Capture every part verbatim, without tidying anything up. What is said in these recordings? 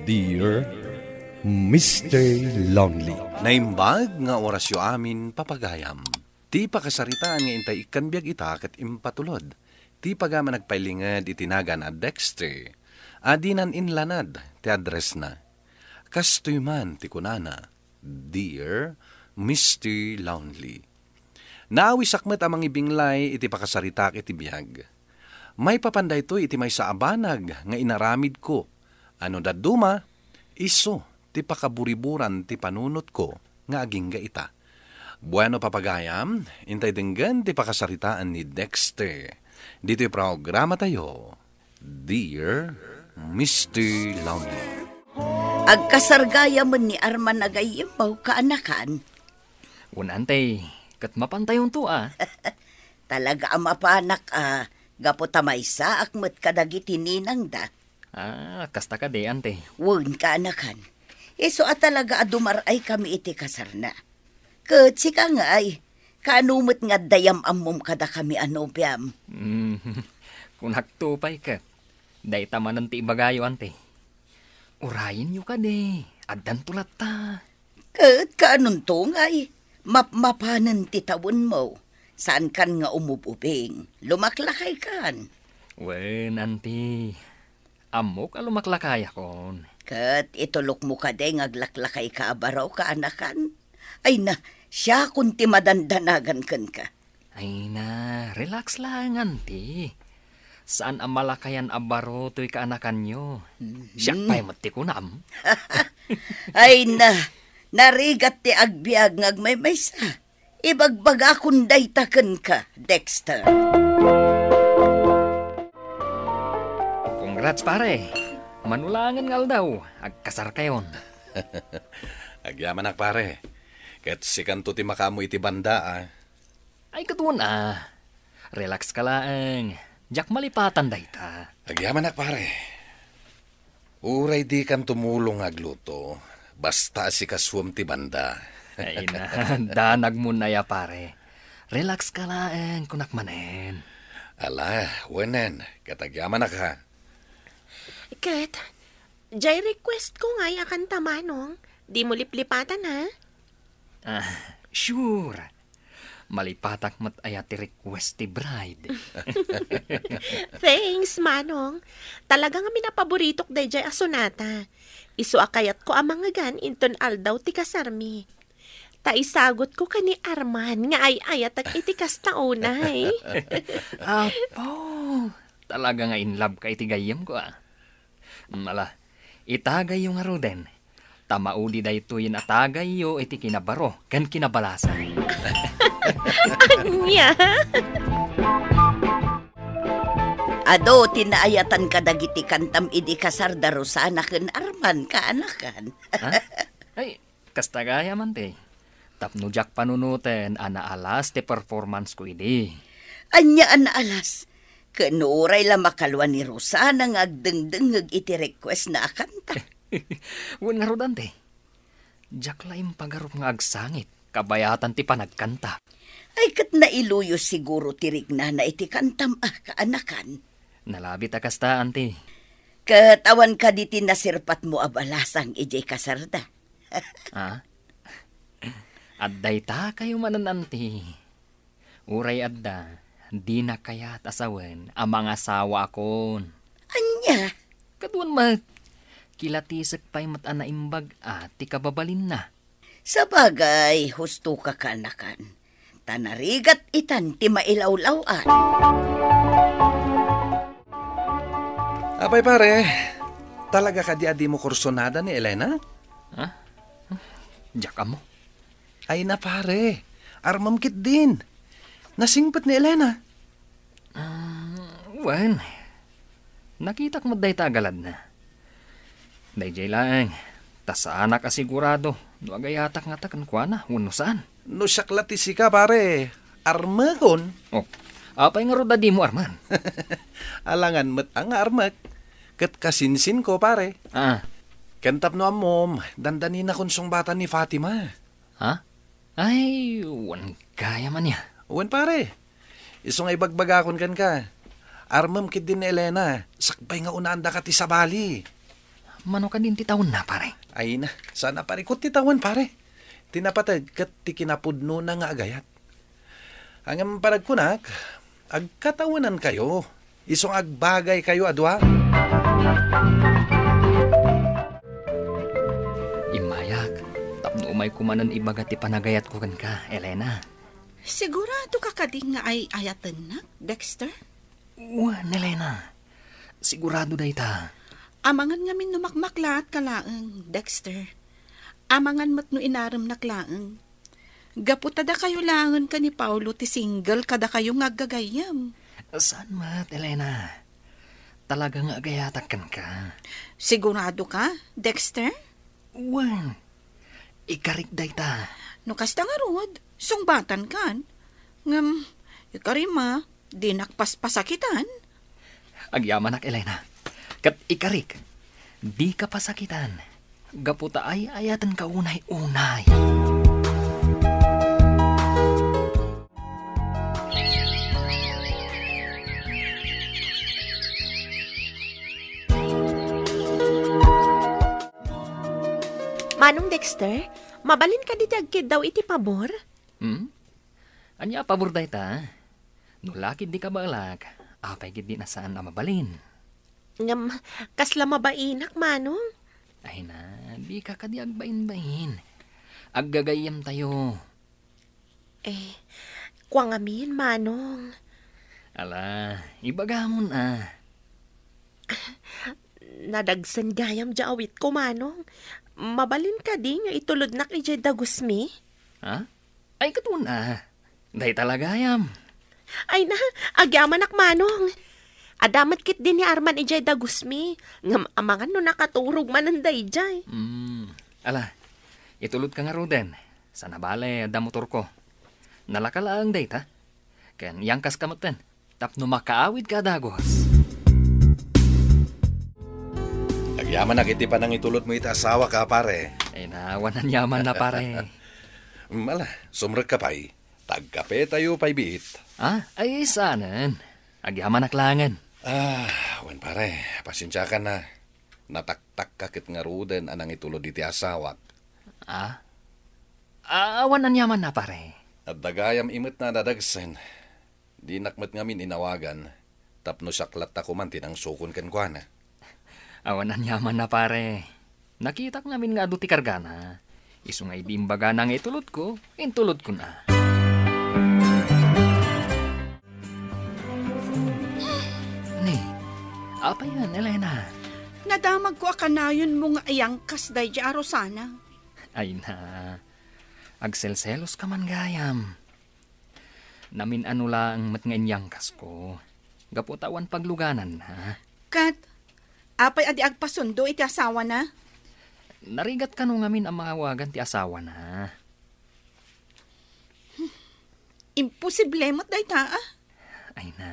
Dear Mister Lonely. Naimbag nga orasyo amin, papagayam. Ti pakasaritaan nga intay ikkan biag ita ket impatulod ti pagayam a nagpailinged iti nagan a Dexter, a dinan inlanad ti addressna. Kastoy man ti kunana, "Dear Mister Lonely." Naawisak met a mangibinglay iti pakasaritak iti biag. Maipapan daytoy iti maysa a banag nga inaramidko, a no dadduma, isu ti pakaburiburan ti panunotko nga agingga ita. Bueno, papagayam, intay denggen ti pakasaritaan ni Dexter ditoy programatayo, Dear Mister Lonely. Agkasar gayamen ni Arman a gayyemmo, kaanakan? Wen, ante, ket mapantayonto a. Talaga a mapanak a, gapu ta maysaak met kadagiti ninangda. Ah, kasta kadi, ante? Wen, kaanakan. Isu a talaga a dumar-ay kami iti kasarna. Ket sika ngay, kaano met nga adda yam-ammom kadakami a nobiam? Mm, kunakto pay ket. Dayta manen ti ibagayo, ante. Urayenyo kadi, addanto latta. Ket kaanonto ngay, mapmapanen ti tawenmo. Saankan nga umub-ubing. Lumaklakaykan. Wen, anti. Ammok a lumaklakayakon. Ket itulokmo kadi nga aglaklakayka a baro, kaanakan? Ay na, siakon ti madandanagan kenka. Ay na, relax laeng, anti. Saan a malakayan a baro toy kaanakanyo. Mhm. Siak pay met ti kunam. Ay na, narigat ti agbiag nga agmaymaysa. Ibagbagakon dayta kenka, Dexter. Congrats, pare. Mano laengen nga aldaw, agkasarkayon. Agyamanak, pare. Ket sikanto ti makaammo iti banda, a. Ay, ket wen a. Relax ka laeng. Diak malipatan dayta. Agyamanak, pare. Uray dikan tumulong nga agluto, basta asikasuem ti banda. Ay na, danagmon aya, pare. Relax ka laeng, kunak manen. Ala, wenen, ket agyamanak a. Ket, jay request ko ngay a kanta, Manong. Dimo liplipatan, ha? Ah, sure. Malipatak met aya ti request ti bride. Thanks, Manong. Talaga nga minapaboritok dayjay a sonata. Isu a kayatko a mangngegan inton aldaw ti kasarmi. Ta isagutko ken ni Arman nga ay-ayatek iti kasta unay. Apo, talaga nga in love ka iti gayyemko, a. Ala, itagayyo ngaruden, ta maudi daytoyen a tagayyo iti kinabaro ken kinabalasan. Ania? Adu ti naayatan kadagiti kantam idi kasar da Rosana ken Arman, kaanakan. Ha? Ay, kasta gayam, anti. Tapno diak panunoten a naalas ti performance ko idi. Ania a naalas? Ken uray la makalua ni Rosana nga agdengdengngeg iti request na a kanta. Wen ngarud, anti. Diak la impagarup nga agsangit kabayatan ti panagkanta. Ay, ket nailuyo siguro ti rignana iti kantam a kaanakan. Nalabit a kasta, anti. Ket awan kadi ti nasirpatmo a balasang idiay kasarda? Ah? Adda ita kayo manen, anti. Uray adda, dina kayat a sawen a mangasawaakon. Ania? Kaduan met, kilatisek pay met a naimbag a ti kababalinna. Sabagay, husto ka kaanakan. Ta narigat itan ti mailawlaw-an. Apay, pare, talaga kadi a dimo kursonada ni Elena? Ha? Diak ammo. Ay na, pare, armem ketdin. Nasingpet ni Elena. Ah, wen, nakitak met dayta a galadna. Daydiay laeng, ta saanak a sigurado no agayatak ngata kenkuana wenno saan. No siak la ti sika, pare, armekon. Oh, apay ngarud a dimo armen? Alangan met a nga armek, ket kasinsinko, pare. Ah. Ken tapno ammom, dandaninakon sungbatan ni Fatima. Ha? Ay, wen gayam ania. Wen, pare. Isu nga ibagbagakon kenka. Armem ketdi ni Elena, sakbay nga unaandaka ti sabali. Mano kadin ti tawenna, pare? Ay na, saan a pare, ket ti tawen, pare. Ti napateg ket ti kinapudnona nga agayat. Ngem panagkunak, agkatawenankayo. Isu nga agbagaykayo a dua. Immayak, tapno umayko manen ibaga ti panagayatko kenka, Elena. Sigurado ka kadi nga ay-ayatennak, Dexter? Wen, Elena. Sigurado dayta. Amangan ngamin no makmaklaat ka laeng, Dexter. Amangan met no inaremnak laeng. Gapu ta dakayo laengen ken ni Paulo ti single kadakayo nga aggagayyem. Saan met, Elena. Talaga nga agayatak kenka. Sigurado ka, Dexter? Wen, ikarik dayta. No kasta ngarud, sungbatan kan. Ngem, ikari ma, dinak paspasakitan. Agyamanak, Elena. Ket ikarik, dika pasakitan. Gapu ta ay-ayatenka unay-unay. Manong Dexter, mabalin kadi ti agkiddaw iti pabor? Hmm? Ania a pabor dayta? No la ketdi kabaelak, apay ketdi a saan a mabalin? Ngem, kasla mabainak, Manong. Ay na, dika kadi agbainbain. Aggagayyemtayo. Eh, kua ngamin, Manong. Ala, ibagamon a. Nadagsen gayam diay awitko, Manong. Mabalin kadi nga itulodnak idiay dagusmi? Ha? Ay, ket wen a. Dayta la gayam. Ay na, agyamanak, Manong. Adda met ketdi ni Arman idiay dagusmi, ngem amangan no nakaturog manen daydiay. Hmm. Ala, itulodka ngaruden. Saan a bale, adda motorko. Nalaka laeng dayta. Ken iyangkaska metten, tapno makaawidka a dagus. Agyamanak iti panangitulodmo iti asawak, a, pare. Ay na, awan aniamanna, pare. Mm, ala, sumrekka pay. Tagkapetayo pay biit. Ah, ay, saanen. Agyamanak laengen. Ah, wen, pare, pasensiakan a. Nataktakka ket ngaruden a nangitulod iti asawak. Ah? Ah, awan aniamanna, pare. Adda gayam imet a nadagsen. Dinak met ngamin inawagan, tapno siak latta koman ti nangsukon kenkuana. Awan aniamanna, pare. Nakitak ngamin nga adu ti kargana. Isu nga idi imbagana nga itulodko, intulodkon a. Ni, apayen, Elena? Nadamagko a kanayonmo nga iyangkas daydiay a Rosana. Ay na, agselseloska man gayam. Namin-ano laeng met nga inyangkasko, gapu ta awan paglugananna. Ket, apay a di agpasundo iti asawana? Narigat kano ngamin a maawagan ti asawana. Imposible met dayta, a? Ay na,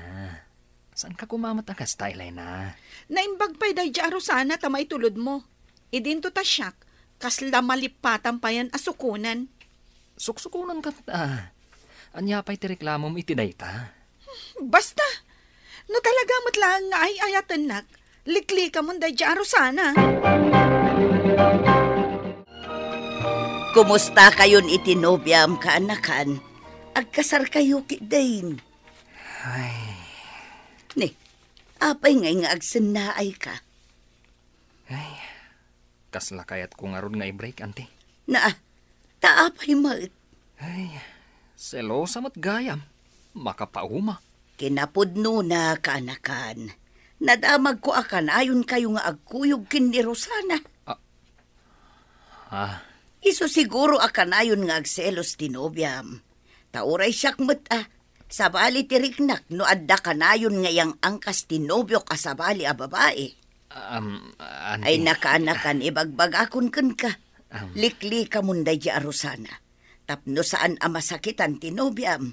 saanka koma met a kasta, Elena? Naimbag pay daydiay a Rosana ta maitulodmo. Idinto ta siak, kasla malipatan payen a sukonen. Suksukonen kanta. Ania pay ti reklamom iti dayta? Basta! No talaga met laeng nga ay-ayatennak, liklikamon daydiay a Rosana. Kumustakayon iti nobiam, kaanakan? Agkasarkayo ketdin. Ay. Ni, apay ngay nga agsennaayka? Ay, kasla kayatko ngarud nga i-break, anti. Na, ta apay met? Ay, selosa met gayam. Makapauma. Kinapudnona, kaanakan. Nadamagko a kanayonkayo nga agkuyog ken ni Rosana. Ah. Ah. Isu siguro a kanayon nga agselos ti nobiam. Ta uray siak met a, sabali ti riknak no adda kanayon nga iyang-angkas ti nobiok a sabali a babai. Um, anti. Ay, nakaanakan, ibagbagakon kenka. Um. Liklikamon daydiay a Rosana. Tapno saan a masakitan ti nobiam.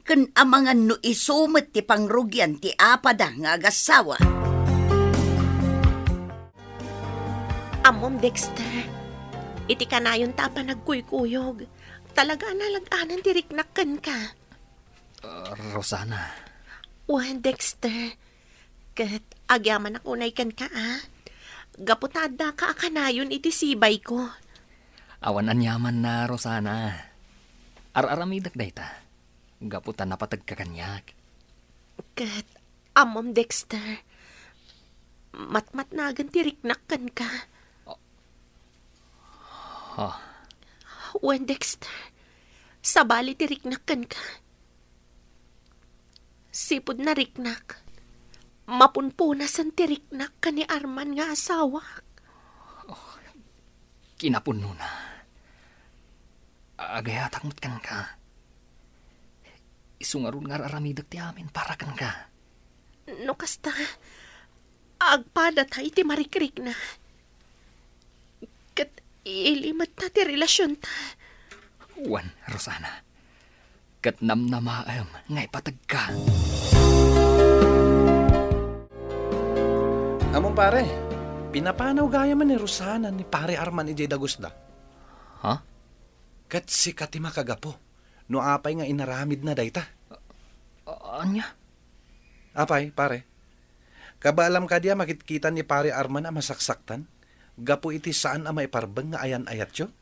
Ken amangan no isu met ti pangrugian ti apada nga agassawa. Ammom, Dexter, iti kanayonta a panagkuykuyog, talaga a nalag-anan ti riknak kenka. Ah, Rosana. Wen, Dexter, ket agyamanak unay kenka, a. gapu ta addaka a kanayon iti sibayko. Awan aniamanna, Rosana. Ar-aramidek dayta, gapu ta napateg ka kaniak. Ket, ammom, Dexter, matmatnagen ti riknak kenka. Ha? Wen, Dexter, sabali ti riknak kenka. Sipud nariknak, mapunpunasen ti riknak ken ni Arman nga asawak. Kinapunona. Agayatak met kenka. Isu ngarud nga ar-aramidek ti amin para kenka. No kasta, agpadata iti marikrikna. Ket ilimetta ti relasionta. Wen, Rosana. Ket namnamaem nga ipategka. Ammom, pare, pinapanaw gayam ni Rosana ni Pare Arman idiay dagusda. Ha? Ket sika ti makagapu no apay nga inaramidna dayta. A-, ania? Apay, pare? Kabaalam kadi a makitkita ni Pare Arman a masaksaktan gapu iti saan a maiparbeng nga ayan-ayatyo?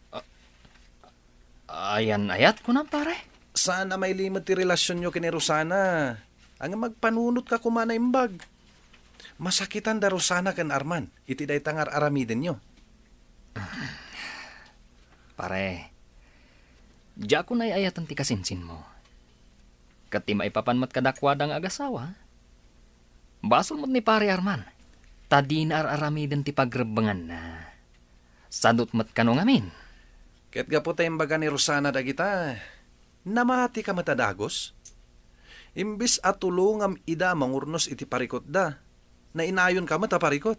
Ayan-ayat, kunam, pare? Saan a mailimed ti relasionyo ken ni Rosana. Ngem agpanunotka koma a naimbag. Masakitan da Rosana ken Arman iti dayta nga ar-aramidenyo. Pare, diak nay-ayaten ti kasinsinmo. Ket ti maipapan met kadakuada nga agasawa, basol met ni Pare Arman, ta dina ar-aramiden ti pagrebbenganna. Sadut met kano ngamin. Ket gapu ta imbaga ni Rosana dagita, namatika met a dagus? Imbes a tulongam ida a mangurnos iti parikutda, nainayonka met a parikut.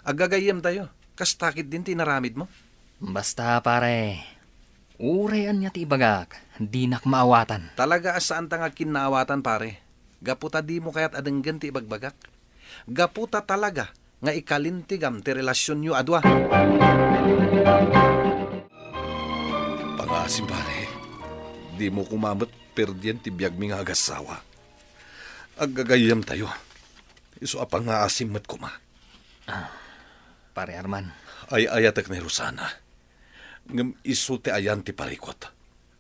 Aggagayyemtayo, kasta ketdin ti inaramidmo? Basta, pare, uray ania ti ibagak, dinak maawatan. Talaga a saanta nga agkinnaawatan, pare, gapu ta dimo kayat a denggen ti ibagbagak. Gapu ta talaga nga ikalintegam ti relasionyo a dua. Pangaasim, pare. Dimo koma met perdien ti biagmi nga agasawa. Aggagayyemtayo. Isu a pangaasim met koma. Ah, Pare Arman. Ay-ayatek ni Rosana. Ngem isu ti ayan ti parikut.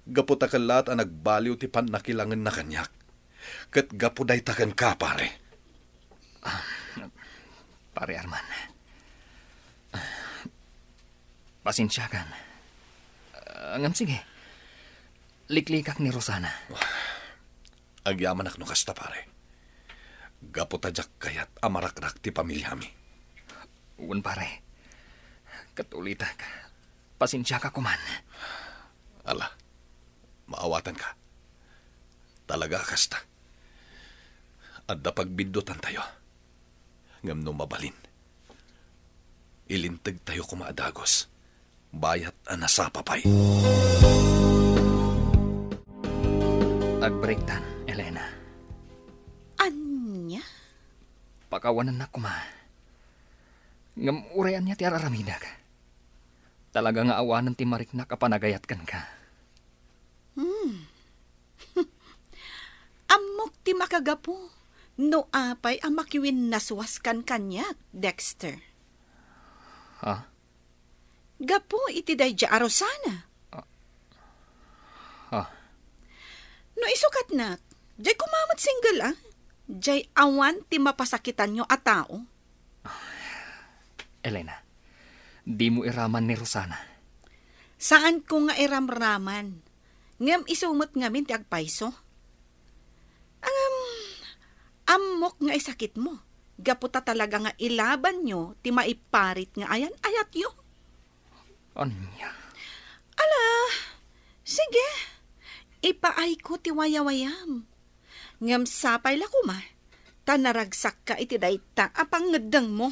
Gapu ta kellaat a nagbaliw ti pannakilangenna kaniak. Ket gapu dayta kenka, pare. Ah, Pare Arman. Pasensiakan. Ah, ngem sige. Liklikak ni Rosana. Agyamanak no kasta, pare. Gapu ta diak kayat a marakrak ti pamiliami. Wen, pare. Ket ulitek, pasensiaka koman. Ala, maawatanka. Talaga a kasta. Adda pagbiddutantayo. Ngem no mabalin, ilintegtayo koma a dagus, bayat a nasapa pay. Agbreaktan, Elena. Ania? Pakawanennak koma. Ngem uray ania ti ar-aramidek, talaga nga awanen ti mariknak a panagayat kenka. Hmm. Ammok ti makagapu no apay a makiwinnaswaskan kaniak, Dexter. Ha? Gapu iti daydiay a Rosana. Ah. Ha? No isu ket nak, diay koma met single, a. Diay awan ti mapasakitanyo a tao. Elena, dimo iraman ni Rosana. Saanko nga iramraman. Ngem isu met ngamin ti agpayso. Ngem, ammok nga isakitmo. Gapu ta talaga nga ilabanyo ti maiparit nga ayan-ayatyo. Ania? Ala, sige. Ipaayko ti wayawayam. Ngem sapay la koma, ta naragsakka iti dayta a pangngeddengmo.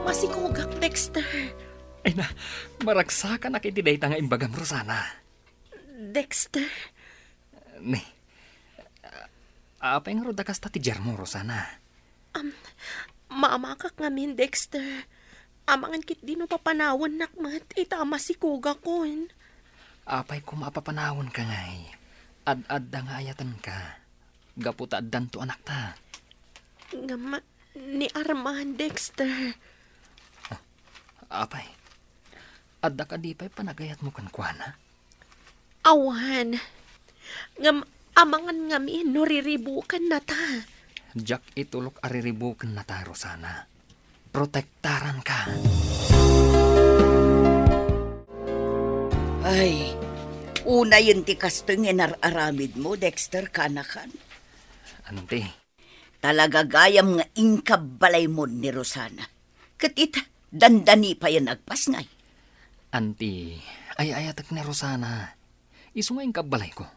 Masikogak, Dexter. Ay na, maragsakanak iti dayta nga imbagam, Rosana. Dexter. Ni, apay ngarud a kasta ti diarmo, Rosana? Am, maamakak ngamin, Dexter. Amangan ketdi no papanawennak met ita a masikogakon. Apay koma a papanawenka ngay? Ad-adda nga ayatenka. Gapu ta addanto anakta. Ngem ni Arman, Dexter. Apay, adda kadi pay panagayatmo kenkuana? Awan. Ngem amangan ngamin no riribukennata. Diak itulok a riribukennata, Rosana. Protektaranka. Ay, unayen ti kastoy nga inar-aramidmo, Dexter, kanakan. Anti. Talaga gayam nga inkabbalaymo ni Rosana. Ket ita, dandani payen agpasngay. Anti, ay-ayatek ni Rosana. Isu nga inkabbalayko.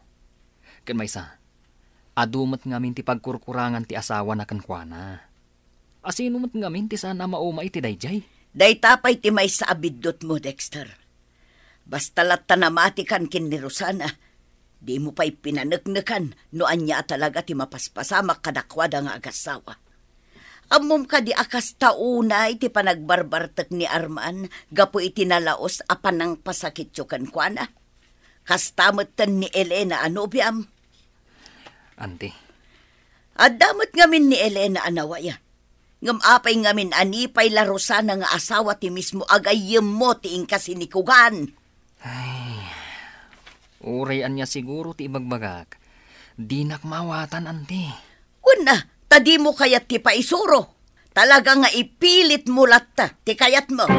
Ken maysa, adu met ngamin ti pagkurkurangan ti asawana kenkuana. Asino met ngamin ti saan a mauma iti daydiay? Dayta pay ti maysa a biddutmo, Dexter. Basta latta namatikan ken ni Rosana, dimo pay pinaneknekan no ania a talaga ti mapaspasamak kadakuada nga agassawa. Ammom kadi a kasta unay ti panagbarbartek ni Arman gapu iti nalaus a panangpasakityo kenkuana? Kasta metten ni Elena a nobiam. Anti. Adda met ngamin ni Elena a nawaya. Ngem apay ngamin a ni pay la Rosana nga asawa ti mismo a gayyemmo ti inkasinikugan? Ay, uray ania siguro ti ibagbagak, dinak maawatan, anti. Wenna, ta dimo kayat ti paisuro. Talaga nga ipilitmo latta ti kayatmo.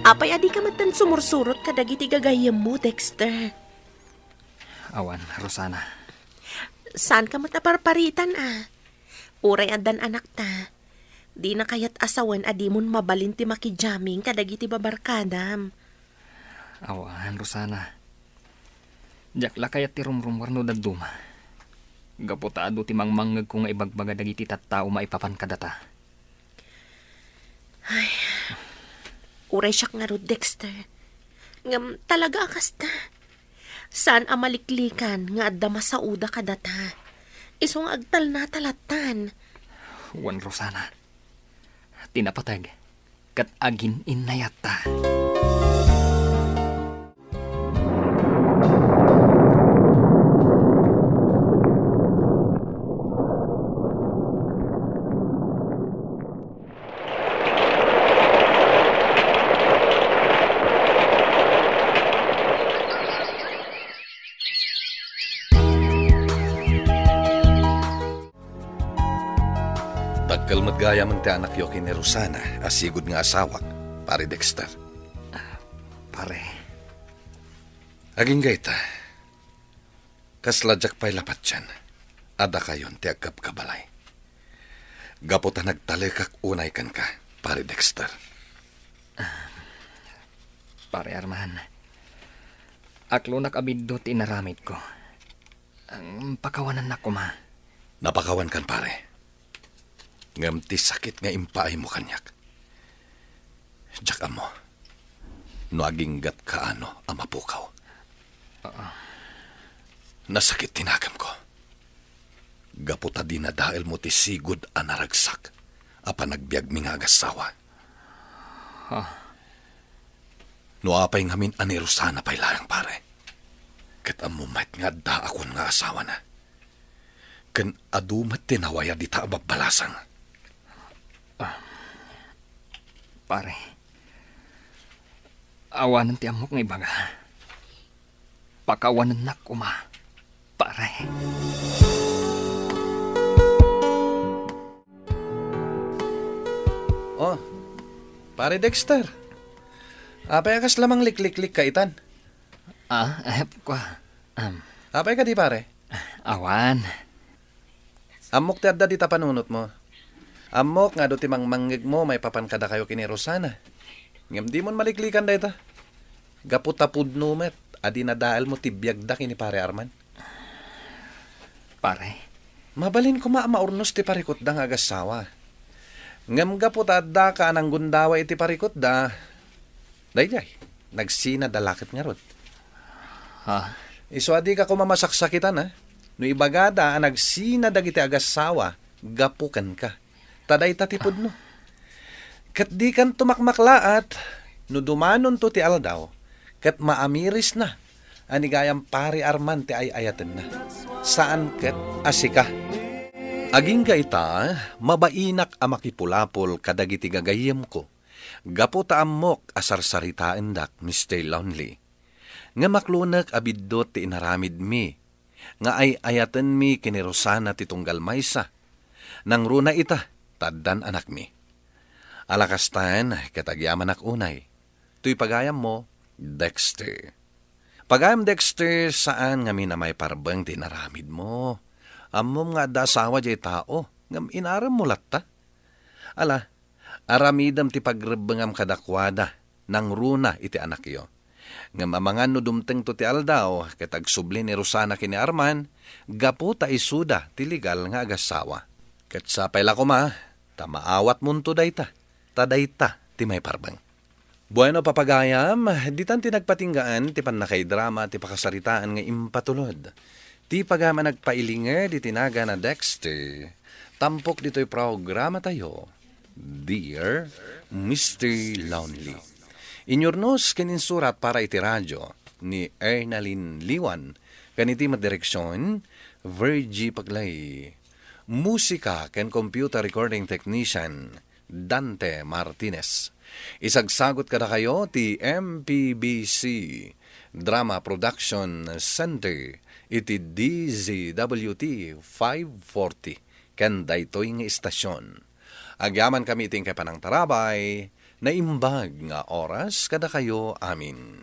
Apay a dika metten sumursurot kadagiti gagayyemmo, Dexter? Awan, Rosana. Saanka met a parparitan a? Uray addan anakta, dina kayat a sawen a dimon mabalin ti makijamming kadagiti babarkadam. Awan, Rosana. Diak la kayat ti rumrumuar no dadduma. Gapu ta adu ti mangmangngegko nga ibagbaga dagiti tattao maipapan kadata. Ay, uray siak ngarud, Dexter. Ngem talaga a kasta. Saan a maliklikan nga adda masaoda kadata. Isu nga agtalnata lattan. Wen, Rosana. Ti napateg, ket agin-innayatta. Dakkel met gayamen ti anakyo ken ni Rosana a sigud nga asawak, Pare Dexter. Pare. Agingga ita, kasla diak pay la patien a dakayon ti agkabkabalay. Gapu ta nagtalekak unay kenka, Pare Dexter. Pare Arman, aklonak a biddut ti inaramidko. Ang pakawanannak koma. Napakawankan, pare. Ngem ti sakit nga impaaymo kaniak, diak ammo no aginggat kaano a mapukaw. Ah. Nasakit ti nakemko. Gapu ta dinadaelmo ti sigud a naragsak a panagbiagmi nga agassawa. Ah. No apay ngamin a ni Rosana pay laeng, pare. Ket ammo met nga addaakon nga asawana. Ken adu met ti nawaya dita a babbalasang. Ah, pare, awanen ti ammok nga ibaga. Pakawanennak koma, pare. Oh, Pare Dexter. Apay a kasla manglikliklikka itan? Ah, eh, kua, um, Apay kadi, pare? Awan. Ammok ti adda dita panunotmo. Ammok nga adu ti mangmangngegmo maipapan kadakayo ken ni Rosana. Ngem dimon maliklikan dayta. Gapu ta pudno met a dinadaelmo ti biagda ken ni Pare Arman. Pare. Mabalin koma a maurnos ti parikutda nga agassawa. Ngem gapu ta addaka a nanggundaway iti parikutda, daydiay, nagsinada la ket ngarud. Ha? Isu a dika koma masaksakitan, a? No ibagada a nagsina dagiti agassawa gapu kenka. Ta dayta ti pudno. Ket dikanto makmaklaat no dumanonto ti aldaw ket maamirisna a ni gayam Pari Arman ti ay-ayatenna. Saan ket a sika. Agingga ita, mabainak a makipulapol kadagiti gagayyemko, gapu ta ammok a sarsaritaendak, Mister Lonely. Ngem aklonek a biddut ti inaramidmi, nga ay-ayatenmi ken ni Rosana ti tunggal maysa. Nangruna ita, ta addan anakmi. Ala kastan, ket agyamanak unay. Toy pagayammo, Dexter. Pagayam, Dexter, saan ngamin a maiparbeng ti inaramidmo. Ammom nga adda asawa diay tao, ngem inaremmo latta. Ala, aramidem ti pagrebbengam kadakuada, nangruna iti anakyo. Ngem amangan no dumtengto ti aldaw, ket agsubli ni Rosana ken ni Arman, gapu ta isuda ti legal nga agassawa. Ket sapay la koma, ta maawatmonto dayta, ta dayta ti maiparbeng. Bueno, papagayam, ditan ti nagpatinggaan ti pannakaidrama ti pakasaritaan nga impatulod. Ti pagayam a nagpailinger diti nagan a Dexter, tampok ditoy programatayo, Dear Mister Lonely. Inyurnos ken insurat para iti radyo ni Ernalyn Liwan, ken iti met direksion, Virgie Paglay. Musika ken computer recording technician, Dante Martinez. Isagsagot kadakayo ti M P B C Drama Production Center iti D Z W T five forty ken daytoy nga istasion. Agyamankami iti inkay panangtarabay, naimbag nga oras kadakayo amin.